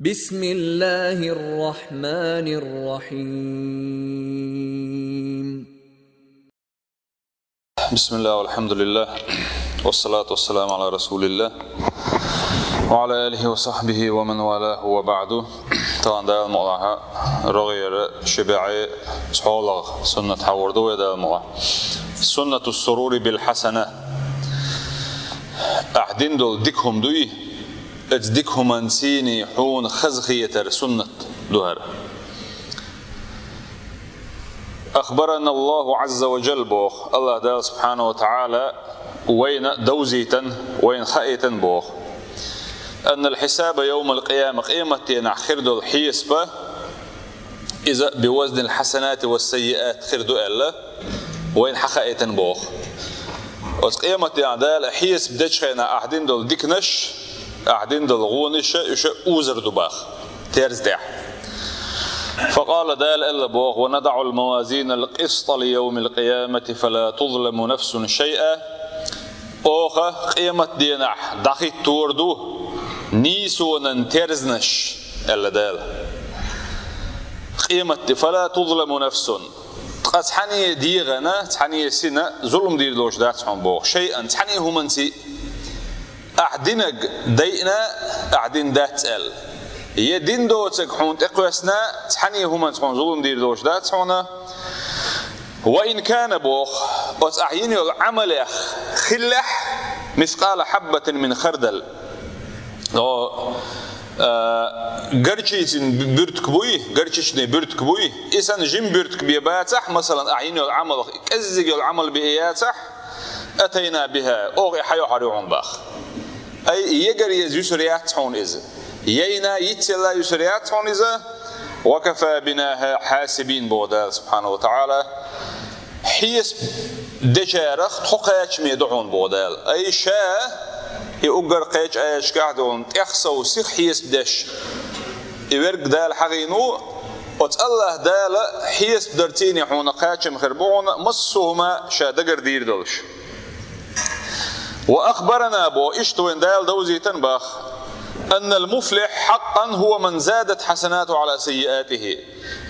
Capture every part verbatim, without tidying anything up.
بسم الله الرحمن الرحيم. بسم الله والحمد لله والصلاة والسلام على رسول الله وعلى آله وصحبه ومن والاه وبعد. Тахана Дала мукъалахь рогӀера ши бӀаьи цхьоалагӀа суннат хьахьор ду вай, Дала мукъалахь. سنة السرور بالحسنة. Ахь дина долу дика хӀума дуй, оцу дика хӀуманций хьуна хазахетар суннат ду хӀара. أخبرنا الله عز وجل, боху АллахӀ Дала субхьанаху ва таӀала, вайна довзийтина, вайна хаийтина, боху, أن الحساب يوم القيامة, къематдийнахь хир долу хьесап, иза بوزن الحسنات والسيئات хир ду аьлла, вайна хьахаийтина, боху. Оцу къематдийнахь Дала хьесап дечу хенахь ахь дина долу диканаш, ахь дина долу гӀониша, уьш узур ду, боху, терза тӀехь. فقال, Дала аьлла, боху: ونضع الموازين القسط ليوم القيامة فلا تظلم نفس شيئا. Оха къематдийнахь дӀахӀиттор ду нийсонан терзанаш, аьлла Дала. Къематди, فلا تظلم نفس. Ткъа цхьанне дегӀана, цхьанне сина зулам дийр долуш дац хьуна, боху, شيئا, цхьанне хӀуманций. Ахь динарг дайъина, ахь дина дац аьлла. Я дина доцург хьуна тӀекхоьссина, цхьанне хӀуманца хьуна зулам дийр долуш дац хьуна. وإن كان, боху, оцу ахь йина йолу Ӏамалех хиллехь مثقال حبة من خردل. О, а, горчицин бу-, буьртиг буй, горчичный буьртиг буй, и санна жима буьртиг бен бацахь, масалан, ахь йина йолу Ӏамалх кӀеззиг йолу Ӏамал бен яцахь, أتينا بها, оха и хьайохьур ю хьуна, боху. Ай, егар еза юьсур яц хьуна иза. Яйна йицъелла юьсур яц хьуна иза. وكفى بنا حاسبين, боху Дала субхьанаху ва таӀала. Хьесап дечарах тхо кхачаме ду хьуна, боху Дала. Ай, ша, и уггар кхечу аяташкахь долу тӀех сов сиха хьесап деш, и верг Дала хьахийна ву, оцу АллахӀ Дала хьесап дарций хьуна кхачам хир бу хьуна, массо а хӀума ша дагар дийр долуш. وأخبرنا, боху, иштта вайна Дала довзийтина, боху, أن المفلح حقا هو من زادت حسناته على سيئاته.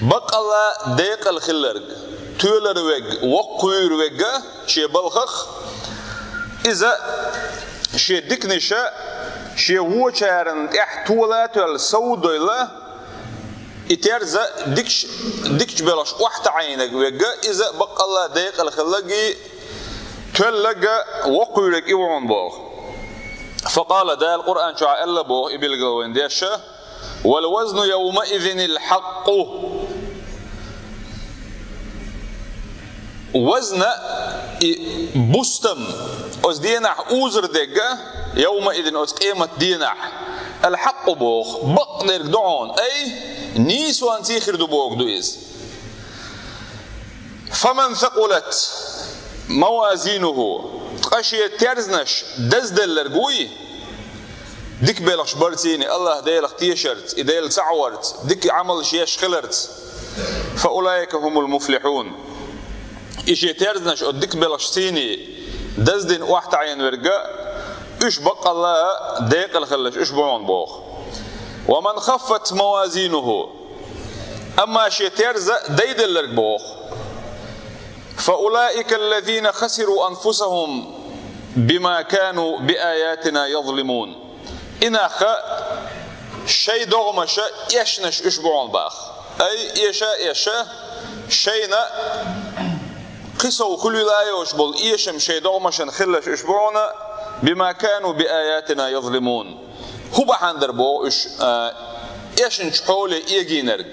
Баккъалла декъала хилларг, тоьлар верг, воккхавуьйр верг шен балхах, иза шен диканаша шен вочарна тӀехь тола а тоьлла, сов а дойлла, и терза дикаш-, дикачу белхаш охьатаӀийнарг верг, иза баккъалла декъала хилларг, тоьлларг, воккхавуьйрарг и ву хьуна, боху. فقال, Дала Къуръан чохь аьлла, боху, и билгал вайна деш: والوزن يومئذ الحق. Вазна, и бустам, оцу денахь узур дерг, يومئذ, оцу къематденахь, الحق, боху, бакъдерг ду хьуна, ай, нийсонций хир ду бохург ду иза. فمن ثقلت موازينه, ткъа шен терзанаш дазделларг вуй, дика белхаш барций, АллахӀ Делах тешарца, и Дела цхьаъ варца, дика Ӏамалш еш хиларца, فأولئك هم المفلحون. И шен терзанаш оцу дика белхашций даздина охьатаӀийна верг, уьш баккъалла декъала хилларш уьш бу хьуна, боху. ومن خفت موازينه, амма шен терза дайделларг, боху, فأولئك الذين خسروا أنفسهم بما كانوا بآياتنا يظلمون. И нах шайн догӀмаша эшнаш уьш бу хьуна, боху. Ай, эша, эша, шайна кхин сов хуьлийла йолуш болу эшам шайн догӀмашна хилларш уьш бу хьуна, بما كانوا بآياتنا يظلمون. ХӀун бахьана дара, боху, уьш, а, эшначу хьоле эгийнарг?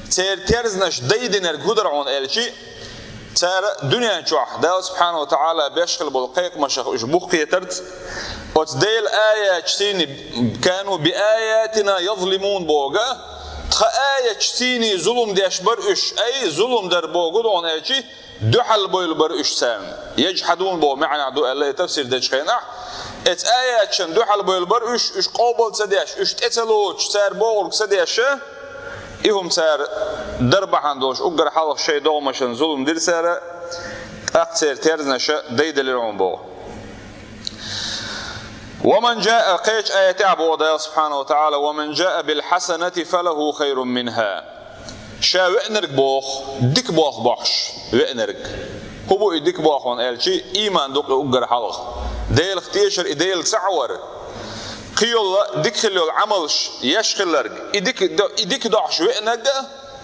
Церан терзанаш дайдинарг хӀун дара хьуна аьлча, цара дуьнен чохь Дала субхьанаху ва таӀала беш хила болу кхайкхамашах уьш бух кхетарца, оцу Делан аяташций, كانوا بآياتنا يظلمون боху, тхан аяташций зулам деш бара уьш, ай, зулам дар бохург ду хьуна аьлча, дуьхьал бевлла бара уьш царна. يجحدون боху маьӀна ду аьлла и тафсир дечу хенахь. Оцу аяташна дуьхьал бевлла бара уьш, уьш къобал ца деш, уьш тӀе ца лоцуш, цара бохург ца деш, и хӀума цара дар бахьана долуш уггар хьалха шайн догӀмашна зулам дира цара, тӀаккха церан терзанаш дайделира хьуна, боху. ومن جاء, кхечу аятехь боху Дала субхьанаху ва таӀала: ومن جاء بالحسنة فله خير منها. Ша веанарг боху, дика болх бохьуш веанарг. ХӀун бу и дика болх аьлча, ийман ду-кх и уггар хьалха. Делах тешар, и Дела цхьаъ вар. Кхин йолу дика хилла йолу Ӏамалш еш хилларг, и дика, и дика дохьуш веанарг,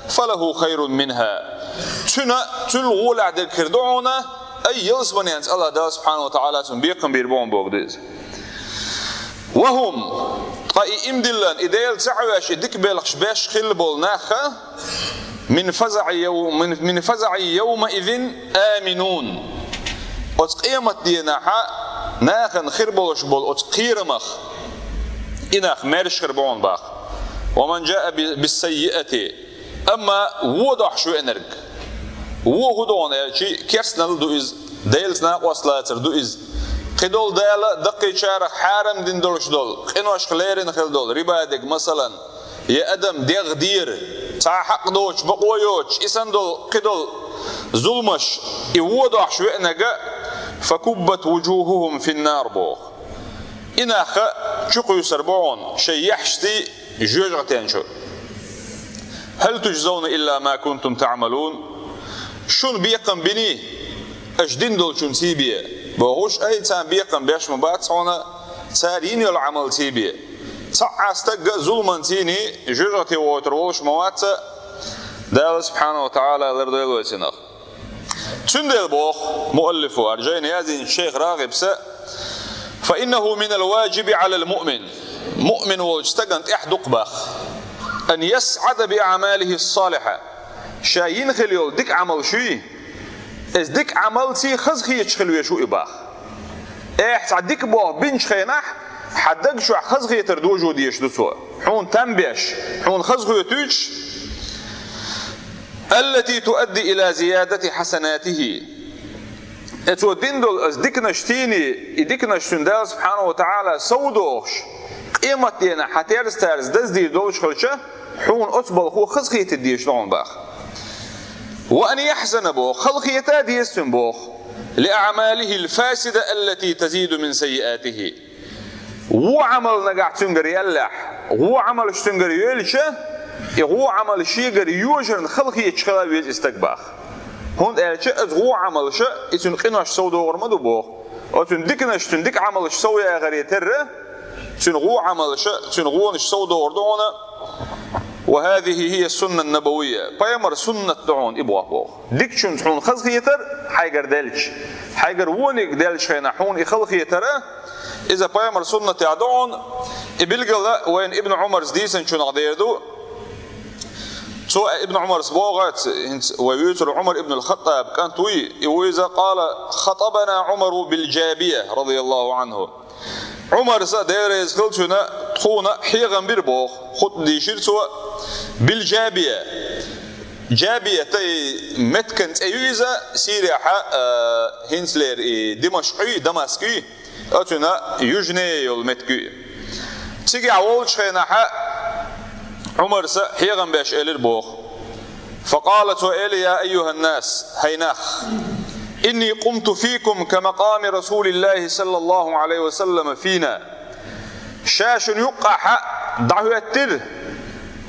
فله خير منها. Цуьнан, цул гӀолехь дерг хир ду хьуна, ай ялсаманенца Аллах Дала субхьанаху ва таӀала цунна бекхам бийр бу хьуна боху иза. وهم, ткъа и имдиллан, и Дела цхьаъ веш, и дика белхаш беш хилла болу нах, من فزع يو-, من, من فزع يومئذ آمنون. Оцу къематдийнахь нахана хир болуш болу оцу кхерамах и нах маьрша хир бу хьуна боху. ومن جاء ب-, بالسيئة. Амма вон дохьуш веанарг. Вон хӀун ду хьуна аьлча, керстаналла ду иза, Делаца накъост лацар ду иза. Кхидолу Дала даккхийчарах хьарам дина долуш долу, къиношка лерина хила долу, риба дерг, масалан, я адам дегӀ дийр, цхьа хьакъ доцуш, бакъо йоцуш, и санна долу, кхидолу зуламаш, и вон дохьуш веанарг, فكبت وجوههم في النار боху. И нах чукхуьйсур бу хьуна шайн яххьашций жоьжахатен чу. هل تجزون إلا ما كنتم تعملون. Шуна бекхам биний, аша дина долчунций бен? Бохуш, ай, царна бекхам беш ма бац хьуна, цара йина йолу Ӏамалций бен. Цхьа а стаг а зуламанцийний жоьжахате вохуьйтур волуш ма вац, Дала субхьанаху ва таӀала лардойла вай цунах. Цундела боху муаллифо, хӀара жайна яздинчу шайх РагӀибс: فإنه من الواجب على المؤمن. Муъмин волчу стагана тӀехь ду-кх боху, أن يسعد بأعماله الصالحة. Ша йина хила йолу дика Ӏамал шуй, иза дика Ӏамалций хазахеташ хила веш ву и боху. Ахь цхьа дика болх бинчу хенахь, хьан даг чохь хазахетар дожо дезаш ду цо. Хьуна там беш, хьуна хазахетуьйтуш, التي تؤدي إلى زيادة حسناته. Э, цо дина долу аса диканаш тийний, и диканаш цуьнан Дала субхьанаху ва таӀала сов дохуш, къематдийнахь хьан терза-тарза даздийр долуш хилча, хьуна оцу балхо хазахетар дезаш ду хьуна боху. وأن يحزن боху, халахета а деза цуьнан боху, لأعماله الفاسدة التي تزيد من سيئاته. Вон Ӏамал нагахь цуьнгара яллехь, вон Ӏамалш цуьнгара йоьлча, и вон Ӏамал шегара йожарна халахеташ хила веза и стаг боху. ХӀунда аьлча оцу вон Ӏамалша и цуьнан къинош сов догӀур ма ду боху. Оцу цуьнан диканаш, цуьнан дика Ӏамалш сов яхаре терра, цуьнан вон Ӏамалша, цуьнан вонаш сов догӀур ду хьуна. وهذه هي السنة النبوية. Пайхамар суннат ду хьуна и боху боху. Дикачунца хьуна хазахетар хьайгара делча, хьайгара вониг делча хенахь хьуна и халахетар, иза пайхамар суннатехь ду хьуна. И билгала вайна Ибн Ӏумарс дийцинчунах дер ду. Цо, Ибн Ӏумарс боху, хӀинца вай вуьйцург Ӏумар ибн ал-Хаттаб кӀант вуй, и ву иза, قال: خطبنا عمر بالجابية رضي الله عنه. Ӏумарс, Дела реза хила цунна, тхуна хьехам бира боху, хутба дийшира цо, بالجابية. Джабия, тай меттан цӀе ю иза, Сирехь, а, хӀинцалера и Димашкъ ю, Дамаск ю, оцуьнан южнее йолу меттиг ю. Цигахь волчу хенахь Ӏумарс хьехам беш элира боху. فقال, цо элира: يا أيها الناس, хӀай нах, إني قمت فيكم كمقام رسول الله صلى الله عليه وسلم فينا. Ша шуна юккъахь дӀахӀоьттира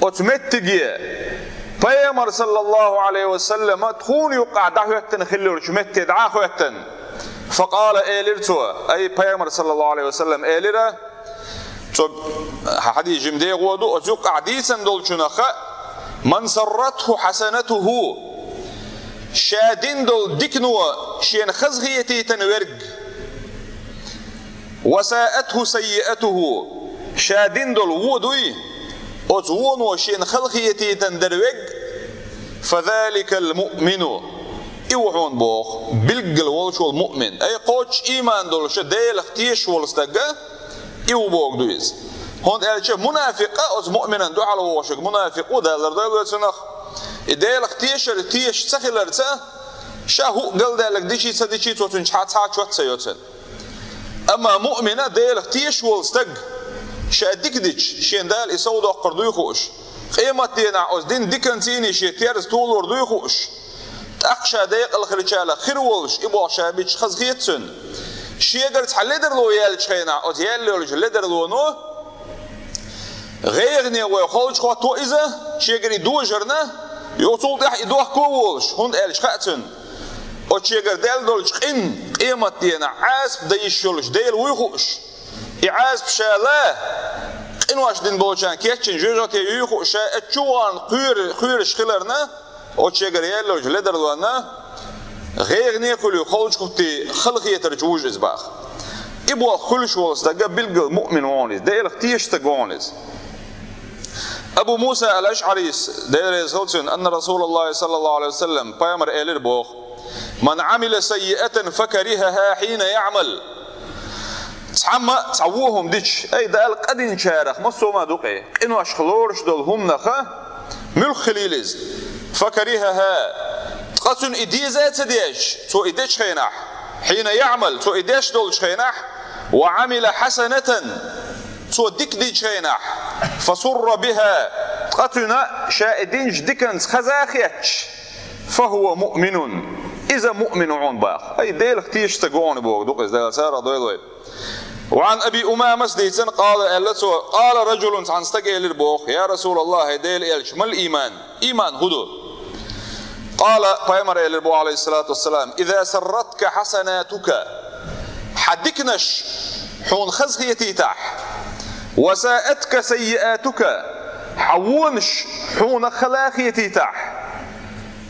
оцу меттиге, пайхамар, саллаллаху Ӏалайхи ва саллама, тхуна юккъахь дӀахӀоьттина хиллачу метте дӀа а хӀоьттина. فقال, элира цо, ай, пайхамар, саллаллаху Ӏалайхи ва саллам, элира, цо хьадис жима дегӀо ду, оцу юккъахь дийцина долчунах: من سرته حسنته, ша дина долу дикано шена хазахетийтина верг, وساءته سيئته, ша дина долу вон дуй, оцу воно шена халахетийтина дара верг, فذلك المؤمن, и ву хьуна боху, билггал волуш волу муъмин, ай, кхоччуш ийман долуш, Делах тешаш волу стаг, и ву боху ду иза. ХӀунда аьлча мунафикъ а, оцу муъминан дуьхьал вогӀуш верг мунафикъ ву, Дала лардойла вай цунах. И Делах тешар, тешаш ца хиларца, ша хӀуъа галдаьлларг дичий ца дичий, цо цуьнан чхьа цхьа чот ца йо цуьнан. Амма муъмина, Делах тешаш волу стаг, ша дика дича, шена Дала и сов доккхур дуй хууш, къематденахь оцу дина диканцийний шен терза толор дуй хууш, тӀаккха ша декъала хилчалах хир волуш, и болх ша бича хазахета цуьнан. Шегара цхьа ледарло яьллачу хенахь, оцу яьлла йолчу ледарлоно гӀайгӀане вай холчу хӀотто иза, шегара и дожарна, юха цул тӀаьхьа и дохко а волуш, хӀунда аьлча хаьа цунна, оцу шегара даьлла долчу къин, къематденахь Ӏазап дан йиш йолуш Дела вуй хууш. И Ӏазап ша ла, къинош дина болчарна кечйина жоьжахате юй хууш, ша оцу чу вахана кхоьр-, кхоьруш хиларна, оцу шегара яьлла йолчу ледарлонна гӀайгӀане а хуьлуш, холчу хӀоттий халахетарчу вуьжу иза боху. И болх хуьлуш волу стаг билггал муъмин ву хьуна иза, Делах тешаш стаг ву хьуна иза. Абу Муса ал-АшӀарис, Дела реза хуьлда цунна, анна Расулаллахи саллаллаху Ӏалайхи ва саллам, пайхамар элира боху: «Ман Ӏамила саййиатан факарихаха хьина яъмал». Цхьамма а цхьа вон хӀума дича, ай, Дала къа динчарах массо а ма ду-кх, къиношха лоруш долу хӀуманах муьлхха хилийла иза. Факарихаха, ткъа цунна и деза а ца дезаш, цо и дечу хенахь, хьина яъмал, цо и деш долчу хенахь, ва Ӏамила хьасанатан, цо дика динчу хенахь, фасурра биха, ткъа цуьнан ша и динчу диканца хаза а хеташ, фахува муъминун, иза муъмин ву хьуна боху. Ай, Делах тешаш стаг ву хьуна боху, ду-кх иза, Дала сарах дойла вай. Ва Ӏан Аби Умамас дийцина, къала, аьлла цо, къала ражулун, цхьана стага элира боху: «Я Расулаллах, хӀай Делан элча, мал ийман? Ийман хӀун ду?» Къала, пайхамар элира боху, Ӏалайхиссалату вассалам: «Иза сарратка хьасанатука». Хьан диканаш хьуна хаза хетийтахь, «ва саъатка саййиатука», хьан вонаш хьуна хала хетийтахь,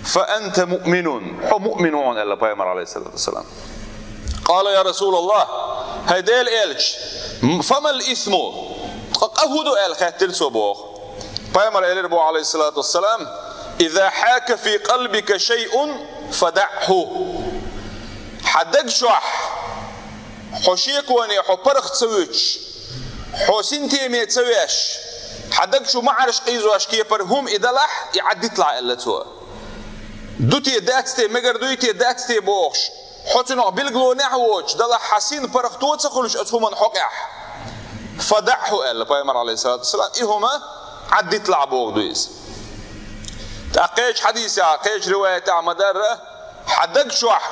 «фа анта муъминун», хьо муъмин ву хьуна, аьлла пайхамар, Ӏалайхиссалату вассалам. Къала: «Я Расулаллах, хӀай Делан элча, м-, фамал исму, ткъа къа хӀун ду?» аьлла хаьттира цо боху. Пайхамар элира боху, Ӏалайхиссалату вассалам: «Иза хьака фи къалбика шайъун, фадаъху». Хьан даг чохь хьо шеконе хьо паргӀат ца вуьтуш, хьо синтеме ца веш, хьан даг чу маӀарш къийзош кепара хӀума и далахь, и Ӏаддиталахь, аьлла цо. Ду те, дац те, мегар дуй те, дац те бохуш, хьо цунах билгалонехь а воцуш, далахь хьан син паргӀато ца хуьлуш оцу хӀуманна хьокъехь. «Фадаъху», аьлла пайхамар, Ӏалайхиссалату вассалам, и хӀума Ӏаддиталахь боху ду иза. ТӀаккха кхечу хьадисехь, кхечу риваятехь ма-дарра, хьан даг чохь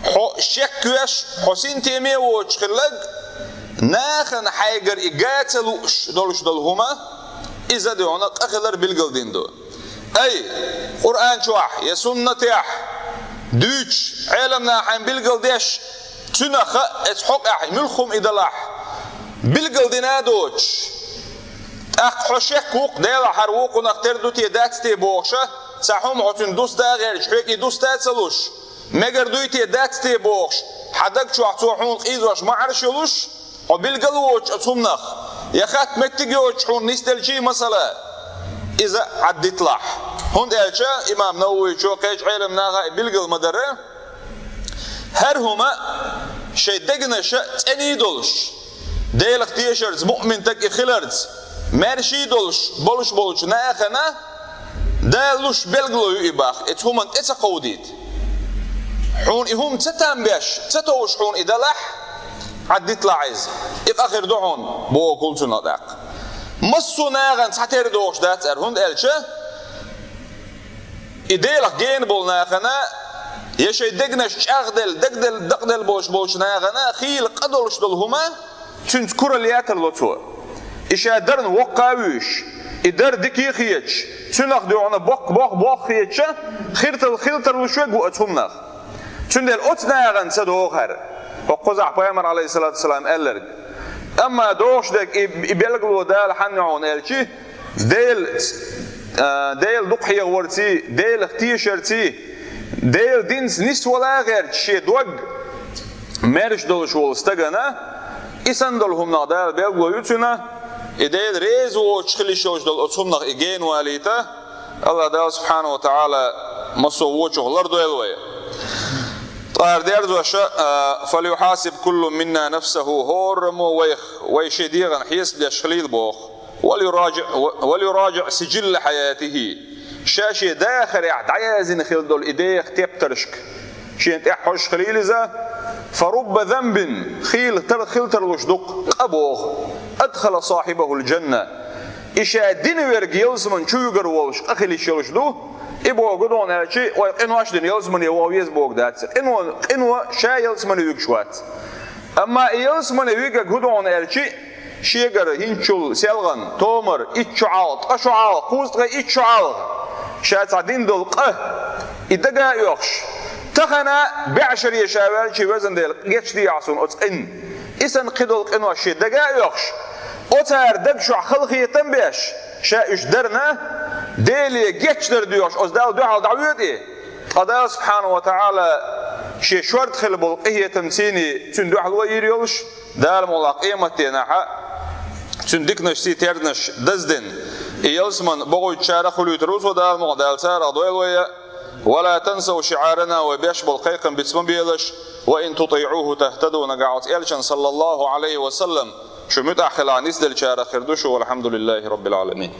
хьо шеквеш, хьо синтеме а воцуш хилларг, нахана хьайгара и га ца лууш долуш долу хӀума, иза дуьхьал къа хилар билгалдина ду. Ай, Къуръан чохь я суннатехь дуьйцуш, Ӏеламнаха билгалдеш, цуьнан хаа, эцу хьокъехь муьлхха хӀума и далахь, билгалдина а доцуш, тӀаккха хьо шек ву-кх, Делахь, хӀара вукхунах тера ду те, дац те бохуша, цхьа хӀума хьо цуьнан дуста а гӀерташ, хьоьга и дуста а ца луш, мегар дуй те, дац те бохуш, хьан даг чохь цо хьуна къийзош маӀарш йолуш, хьо билгал а воцуш оцу хӀуманах, я хатта меттиг а йоцуш хьуна нисделчий масала, иза Ӏаддиталахь. ХӀунда аьлча имам Нававичо, кхечу Ӏеламнаха и билгал ма-дарра, хӀара хӀума шайн дегнаша цӀена а долуш, Делах тешарца, муъмин стаг и хиларца, маьрша а долуш, болуш болчу нахана Дала луш билгало ю и боху, эцу хӀуманна тӀе ца кховдийта. Хьуна и хӀума ца там беш, ца товш хьуна и далахь, Ӏаддиталахь иза. И къа хир ду хьуна, боху-кх цунах тӀаккха. Массо а нахана цхьатера догӀуш дац хӀара, хӀунда аьлча и Делах гена болу нахана, я шайн дегнаш чӀагӀделла, дагделла, дакъаделла болуш болчу нахана хийла къа долуш долу хӀума, цуьнца куралла ян тарло цо. И ша дарна воккха а вуьйш, и дар дика а хеташ, цуьнах дуьхьал боккха бох-бох хеташ, хиртал хила тарлуш верг ву оцу хӀуманах. Цундела оцу нахана ца догӀу хӀара. ХӀокхузахь пайхамар, Ӏалайхиссалату вассалам, аьлларг. Амма догӀуш дерг и, и билгало Дала хьанна хьуна аьлчи, Дела, а, Дела дукха хьехаварций, Делах тешарций, Делан динца нисвала а гӀерташ шен дог маьрша долуш волу стагана, и санна долу хӀуманах Дала билгало ю цуьнан, и Дела реза воцуш хила йиш йолуш долу оцу хӀуманах и гена валийта, АллахӀ Дала субхьанаху ва тагӀала массо а вочух лардойла вай. ТӀаьхьара дерзош, а, «Фальюхьасиб куллу минна нафсаху», хӀораммо вайх, вай шен дегӀан хьесап деш хилийла боху. «Вальюраджиъ, вальюраджиъ сиджилла хьаятихи». Ша шен дахарехь дӀаяздина хила долу и деха тептаршка шена тӀаьхьожуш хилийла иза. «Фарубба занбин», хийла тар-, хила тарлуш ду-кх къа боху. «Адхала сахьибахул джанна». И ша дина верг ялсаман чу вуьгур волуш къа хила йиш йолуш ду. И боху гуш ду хьуна аьлчи, вай къинош дина ялсамане ваха веза боху дац. Къино, къино ша ялсамане вуьгуш вац. Амма и ялсмале вигарг хӀун ду хьуна аьлча, шегара хӀинцачул селхан, томар, итт шу хьалха, ткъа шу хьалха, кхузткъеи итт шу хьалха, ша цхьа дина долу къа, и дага а оьхуш, тахана бӀешаре ша ваьлча, везан Дела, гечдехьа суна оцу къинна. И санна кхидолу къинош шен дага а оьхуш, оцара даг чохь халахетам беш, ша уьш дарна, Деле гечдар доьхуш, оцу Далла дуьхьал дӀавоьду и. Ткъа Дала, субхьанаху ва таӀала, шен шорта хилла болу къинхетамций, цуьнан дуьхьало йийр йолуш, Дала мукъ лахь къематденахь цуьнан диканашций терзанаш даздина, и ялсман бохуьйтучарах хуьлуьйтур ву цо, Дала мукъ лахь, Дала царах дойла вай. «Ва ла тансав шиӀарана», вай беш болу кхайкхам биц ма белаш, «ва ин тутиӀуху тахтаду», нагахь оцу элчан, саллаллаху Ӏалайхи ва саллам, шу муьтӀахь хилахь, нисделлачарах хир ду шу, валхьамдулиллахи раббил Ӏаламин.